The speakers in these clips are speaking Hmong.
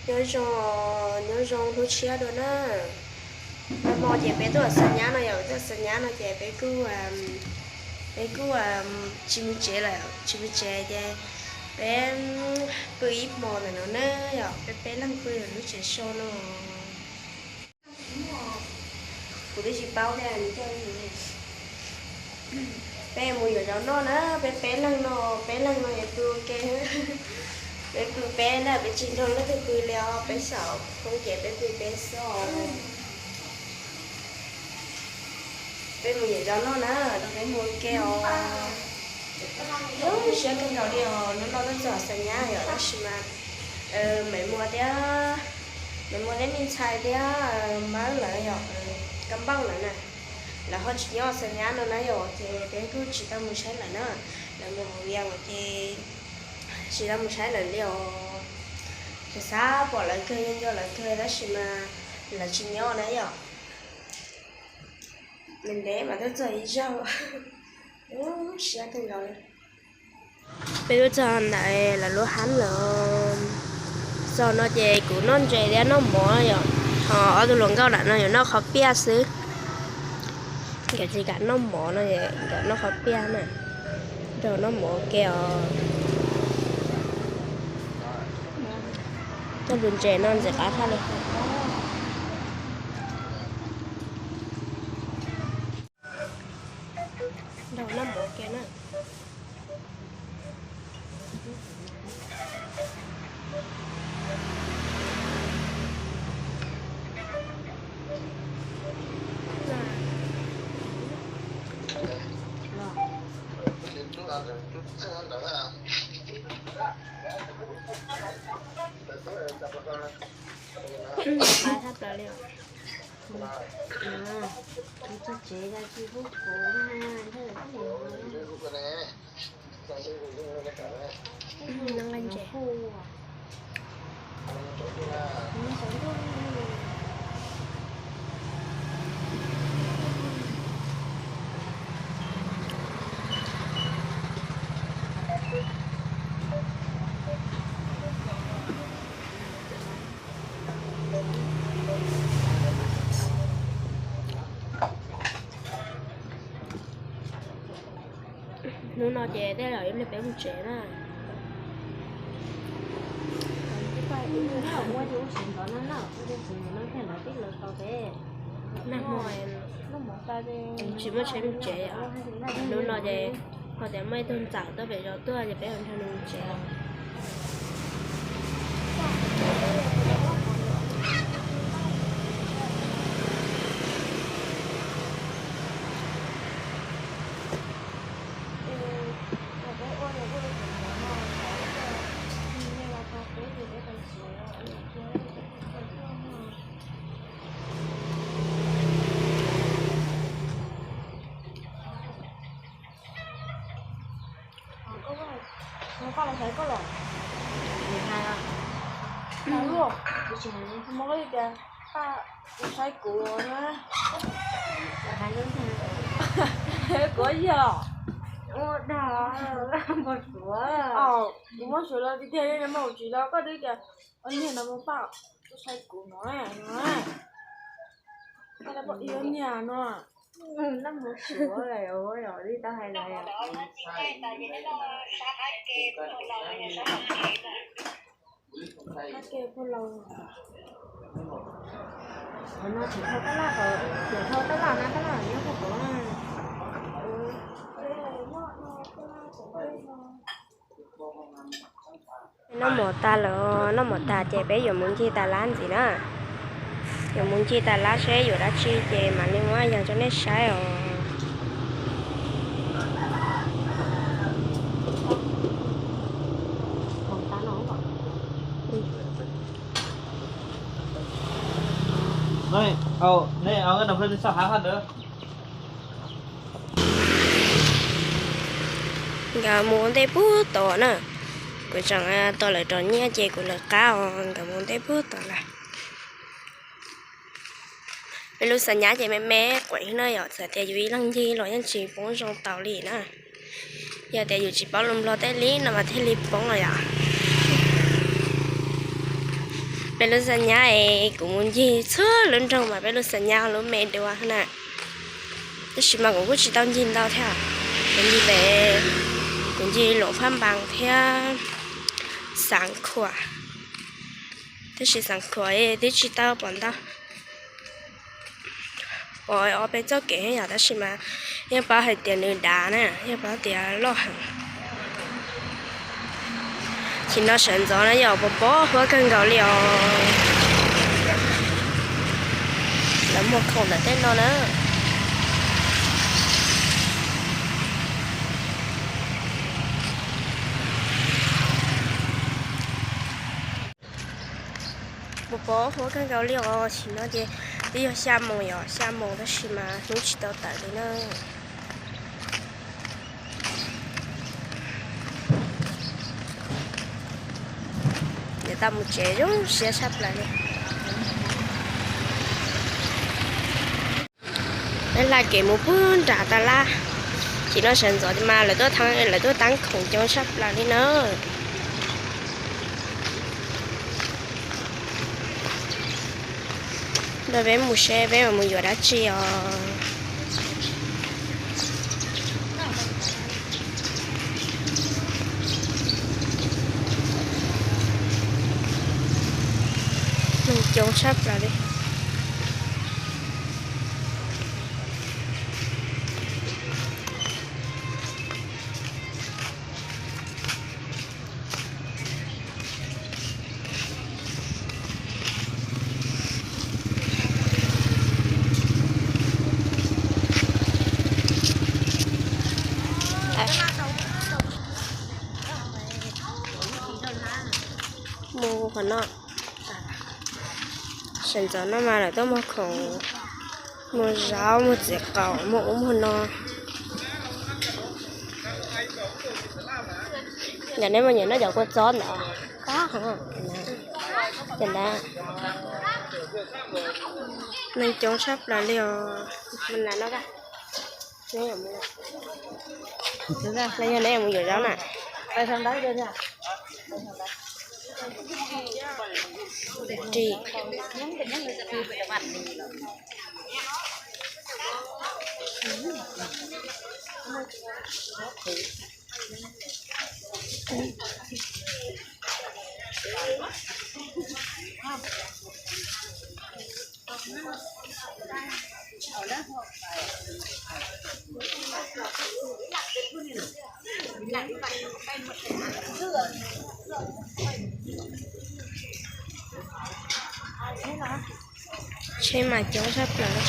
Nyob zoo, nyob zoo hnub tshiab dua na. Nag hmo ces peb tuaj xa nyab no yom, peb tuaj xa nyab no ces peb kuj, peb kuj tsis mus tsev lawm, tsis mus tsev ces peb pw ib hmo ntawm no na yom, peb peb leeg pw lub tsev so no. Kuv twb tsis paub tias nws coj li. Peb mus yuav zov noj na, peb peb leeg no, peb leeg no es pw ua ke. Peb pw peb na, peb tsis nrog leej twg pw li os, peb xyaum khoob ces peb pw peb xwb os. Peb mus yuav zov noj na, peb mus ua ke os. Lub siab kawg nkaus li os, hnub no tuaj txog xa nyab yom, tab sis mas Maiv Muas thiab, Maiv Muas thiab me ntxhais thiab Mab lawv yom, Kab Npauj lawv na, lawv ho tsis nyob xa nyab no na yom, ces peb kuj tsis tau mus saib lawv na. Lawv mus hauv Vias ces tsis tau mus saib lawv li os. Xav xav pom lawv kawg, nco nco lawv kawg tab sis mas lawv tsis nyob na yom. Ntev ntev mas tuaj txog ib zaug, siab kawg nkaus li. Peb tuaj txog ntawm lawv lub hab lawm. Txog no ces kuv noj ntses thiab noj mov yom, ho ob tug hluas nkauj nram no yuav noj qhov piaj xwb. Nkawd tsis kam noj mov no, nkawd noj qhov piaj na, nrog noj mov ua ke os. Coj tus ntses no ntxim qab tshaj li. Nrog noj mov ua ke na. Qab tshaj plaws li os. Kuv tsis tsev, tsis pub kuv na. Hnub no ces tej zaum ib pliag peb mus tsev na. Nag hmo tsis muaj tsheb mus tsev, hnub no ces ho tias muaj ib tug ntxawm tuaj pem zos tuaj ces peb nrog nws mus tsev. Koj los saib koj los. Hais luaj, kuv tsis hais, hais li tias, kuv saib kuv na. Kuv yog, kuv muab suav los tiag tiag li no mas kuv tsis los, koj twb tias ua niag no mus paj, kuv saib kuv no, no, koj poj ib ua niag no. Noj mov suav li tau hais lawm. Qab ke puag laus. Qhov no tseem thau tab laj, tseem thau tab laj na, tab laj nyob puag tod na. Noj mov tas lawm, noj mov tas ces peb yuav mus ncig tas lab ntxiv na. Yuav mus ncig tas lab seb yuav dab tsi ces mam li muab yog rau nej saib os. Nej, nej, nej xauj hav hab ntawd. Nkawd mus ua ntej puag tod na. Kuv tseem tos lawv rov nyiaj ces kuv lawv qab os, nkawd mus ua ntej puag tod lawm. Peb lub xav nyab ces me me quav na yom, txawm tias yus ib leeg ncig los yeej tsis poob zoo tau li na. Yog tias yus tsis paub lus Nplog tej li no mas thiaj li poob os yom. Peb lub xab nyab es kuv mus ncig txhua lub nroog mas peb lub xab nyab lub me dua na. Tab sis mas kuv kuj tsis tau ncig ntau thiab, kuv ncig pem, kuv ncig Luam Phaj Npas thiab Xav Khuam, tab sis Xav Khuam twb tsis tau pom ntau. Pom ob peb txoj kev yom, tab sis mas yeej paub hais tias nws dav na, yeej paub tias loj heev. Chim no sawv ntxov no yog pos pob huab kawg nkaus li os. Lawv muag khoom ntawm tej no na. Pos pob huab kawg nkaus li os. Chim no ces twb yog xya moos yom, xya moos tab sis mas hnub tsis tau tawm li na. Yuav tau mus tsev zoo siab tshaj plaws li. Peb hla kev mus puag nram tas lab. Chim no sawv ntxov mas lawv tuaj, lawv tuaj tab khoom coob tshaj plaws li na. Nrog peb mus seb peb mus yuav dab tsi os. Neeg coob tshaj plaws li. Mus qhov no, sawv ntxov no mas lawv tuaj muag khoom, muag zaub, muag txiv qaub, muag ub muag no. Yog nej muaj nyiam noj cov kua txob ntawd, qab heev. Cov ntawd neeg coob tshaj plaws li os. Yog neb mus yuav zaub na. Tsheb mas coob tshaj plaws.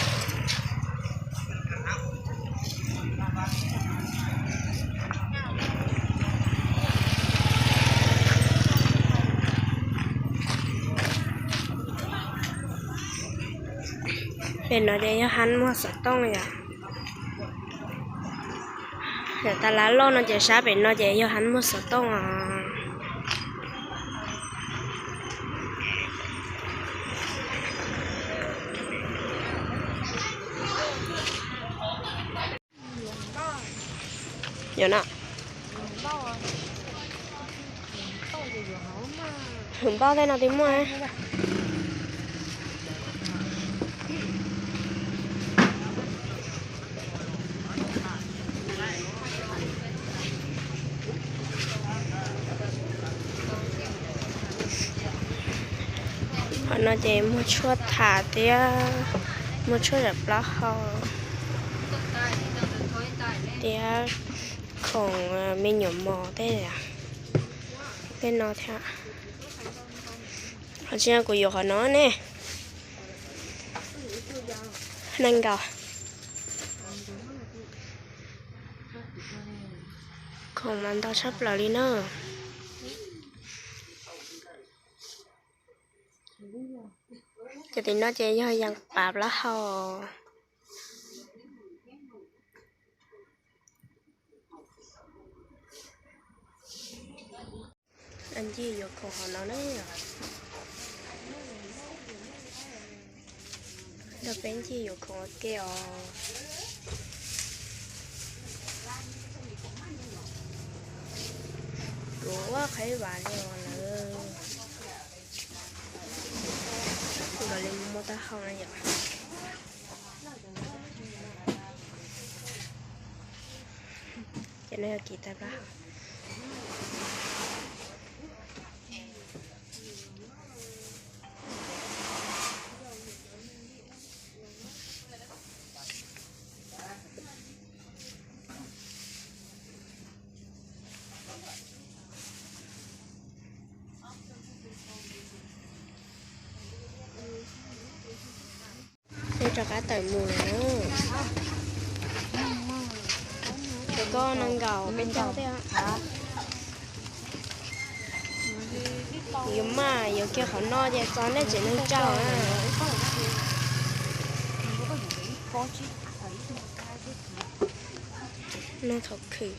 Pem no ces yog hab muag xov tooj yom. Yog tas lab loj no ces sab pem no ces yog hab muag xov tooj os. Yog no. Hwm npauj tej no twb muaj. Qhov no ces muag tshuaj tham thiab, muag tshuaj zam plaub hau thiab khoom me nyuam mos tej, tej no thiab. Qhov tsis yog kuv yuav qhov no ne. Nees nkaum. Khoom mas ntau tshaj plaws li na. Cov tim no ces yog yas pav plaub hau. Ncig yuav khoom hauv no na. Nrog peb ncig yuav khoom ua ke os. Kuv ua qhaib vas li os lawm. Ces no yog kiv tag plaub hau. Peb rov qab tawm mus lawm. Cov koj nees nkaum peb caug tej. Yuav maj yuav kiag qhov no ces txog nej tsev neeg tsaug na. Noj thov khwm.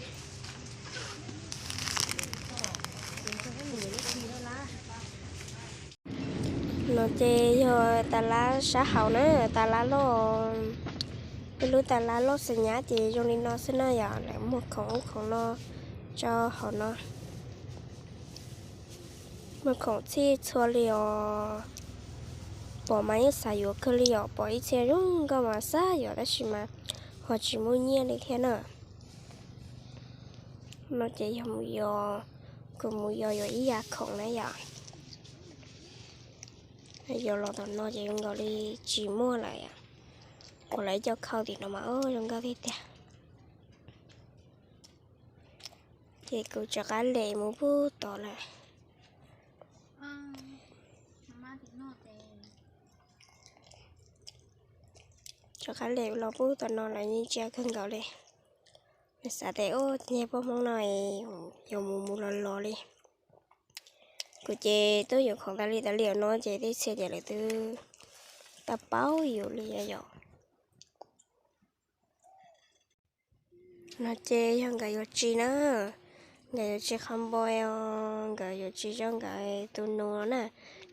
No ces yog tas lab sab hauv na, tas lab loj. Peb lub tas lab loj xas nyab ces zoo li no xwb na yom, lawv muag khoom ub khoom no tso hauv no. Muag khoom txhij txhua li os. Pom mas yeej xav yuav kawg li os, pom ib txhia zoo nkauj mas xav yuav tab sis mas ho tsis muaj nyiaj li thiab na. No ces yog mus yos, kuv mus yos yuav ib yam khoom na yom. Yos los tom no ces zoo nkaus li tsis muaj lawm. Ua lawv ib co khau tim no mas zoo nkauj tiag tiag. Ces kuv rov qab lem mus pub tod lawm. Rov qab lem los pub tom no lawv yeej ntsia kawg nkaus li. Xav tias ub, niag poj Hmoob no yuav mus mus los los li. Kuv ces twb yuav khoom tas li tas li os no ces tej txhia ces lawv twb tau paub yus li yom. No ces yog nkawd yuav tsis na, nkawd yuav tsis qhov npo os, nkawd yuav tsis zoo nkawd tus nus na.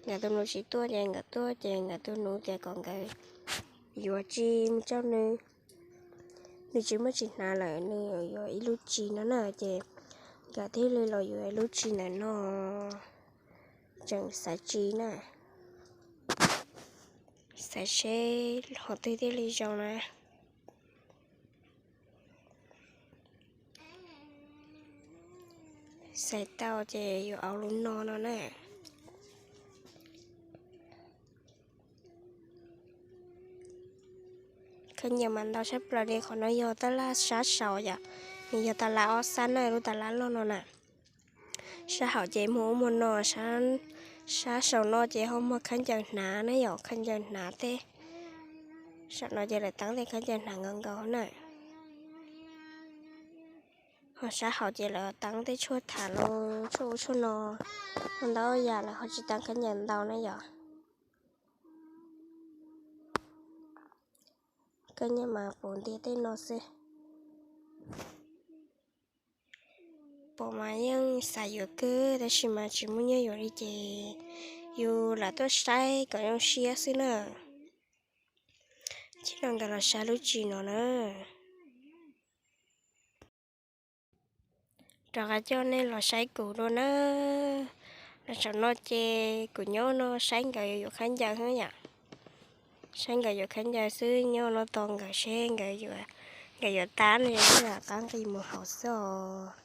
Nkawd tus nus tsis tuaj ces nkawd tuaj ces nkawd tus nus tias kom nkawd yuav tsis mus coj nws, nws tsis muaj tsis hnav lawm, nws yuav ib lub tsis no na ces nkawd thiaj li los yuav ib lub tsis ntawm no, tseem xaiv tsis na, xaiv seb qhov twg thiaj li zoo na. Xaiv tau ces yuav au lub no no na. Khaub ncaws mas ntau tshaj plaws li, qhov no yog tab laj sab saud yom, nws yog tas laj ob sab na, lub tas laj loj no na. Sab hauv ces muag ub muag no, sab saud no ces ho muag khaub ncaws hnav na yom, khaub ncaws hnav tej. Saum no ces lawv teeb tej khaub ncaws hnav nkaus nkaus na. Ho sab hauv ces lawv teeb tej tshuaj tham los tshuaj ub tshuaj no, ho ntau yam lawv ho tsis teeb khaub ncaws ntau na yom. Khaub ncaws mas puv ntiag tej no xwb. Pom mas yeej xav yuav kawg tab sis mas tsis muaj nyiaj yuav li ces yus lam tuaj saib kom zoo siab xwb na. Tsis no nkawd los saib lub tsis no na. Rov qab coj nej los saib kuv dua na. Los saum no ces kuv nyob no saib nkawd yuav khaub ncaws xwb yom. Saib nkawd yuav khaub ncaws xwb, nyob no tos nkawd seb nkawd yuav, nkawd yuav tab no yog rov qab nqis mus hauv xwb os.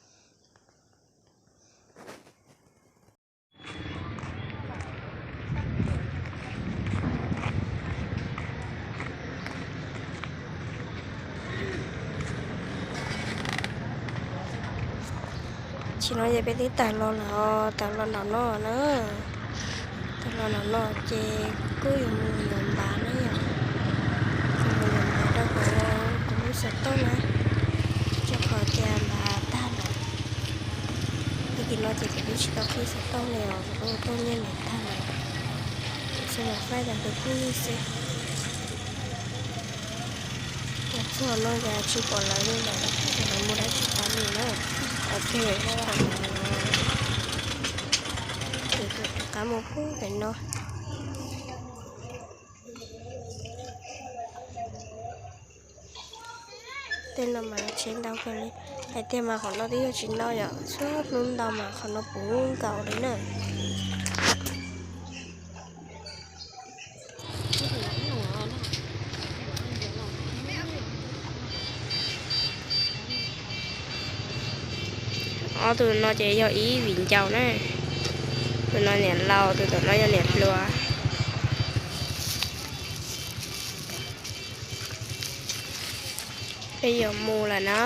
Tsis no ces peb twb tawm los lawm, tawm los nram no na. Tawm los nram no ces kuj yuav mus yuav npav na yom. Kuv mus yuav npav rau kuv, kuv lub xov tooj na, rau qhov tias npav tag lawm. Tag kis no ces kuv twb tsis tau qhib xov tooj li os, kuv lub xov tooj nyiaj npav tag lawm. Ces tsuas yog faib ntawm tus phooj ywg xwb. Txog no ces tsis pom lawv li lawm, lawv mus dab tsi tas li na. Ok, ces kuv rov qab mus pub pem no. Tej no mas tsheb ntau kawg li. Hais tiag mas qhov no twb yog tsis ntau yom, txhua hnub ntau mas qhov no puv nkaus li na. Ob tug no ces yog ib viv ncaus na. Tus no niam laus, tus tom no yog niam hluas. Peb yuav mus lawm na.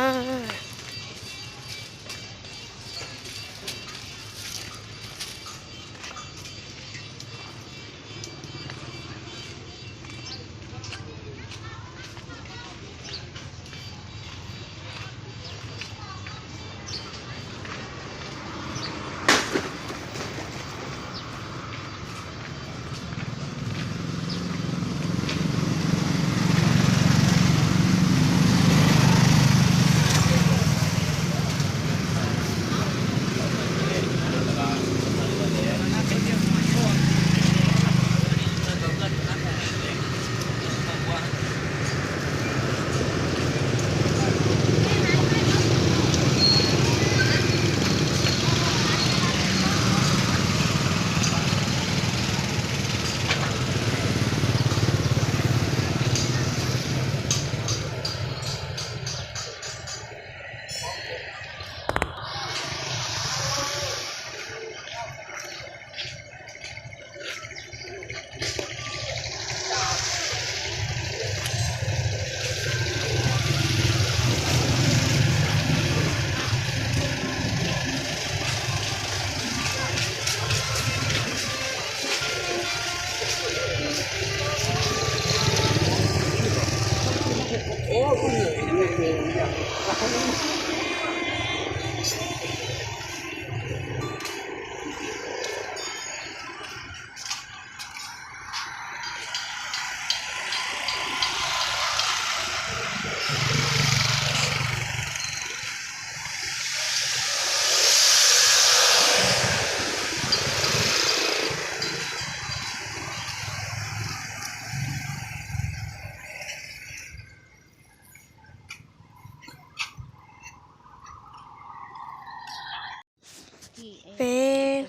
Peb,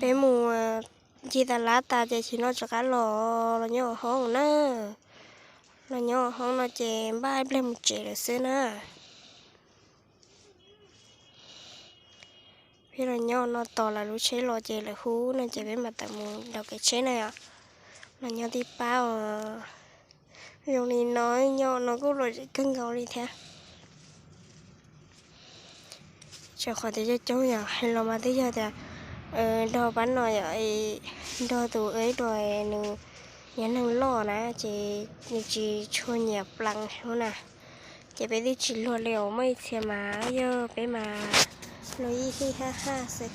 peb mus ncig tas lab tas ces tsis no rov qab los, los nyob hauv hoob na. Los nyob hauv hoob no ces npaj ib pliag mus tsev lawm xwb na. Peb los nyob no tos lawv lub tsheb los ces lawv hu no ces peb mam tawm mus nraum kev tsheb na yom. Los nyob tib pab os. Zoo li no nyob no kuj lom zem kawg nkaus li thiab. Tsuas qhov tias coob coob yom, hais los mas twb yog tias nrog pab no yom, nrog tus ib tus nws nyob neeg loj na ces nws tsis tshua nyiam plees na. Ces peb twb tsis luag li os, muaj ib txhia mas yog peb mas luag ib hib haj haj xwb.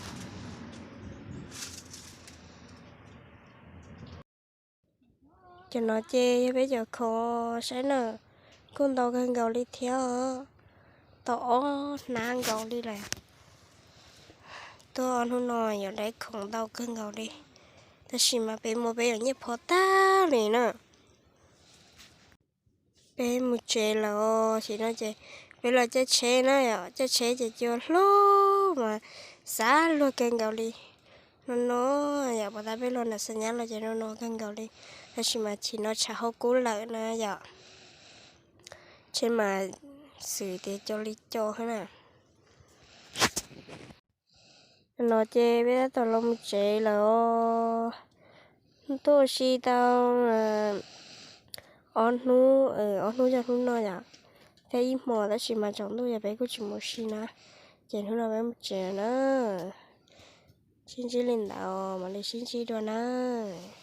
Cov no ces yog peb cov khoom saib na, kuj ntau kawg nkaus li thiab os. Tau ob hnab nkaus li lawm. Tuaj ob hnub no yuav dai khoom ntau kawg nkaus li, tab sis mas peb muab peb cov nyiaj pho tag li na. Peb mus tsev lawm os, sim no ces peb los caij tsheb na yom, caij tsheb ces cua hlub mas xav luag kawg nkaus li. No no yom, puas tas peb luag nram Xas Nyab los ces no no kawg nkaus li, tab sis mas chim no tshav hauv kub lawm na yom. Tsheb mas xwm tias co li co na. No ces peb tab tom los mus tsev lawm os. Tuaj ua si tau ob hnub, ob hnub yog hnub no yom, thiab ib hmos tab sis mas tsaus ntuj yog peb kuj tsis mus ua si na, ces hnub no peb mus tsev na. Sib ntsib li ntawd mam li sib ntsib dua nawb.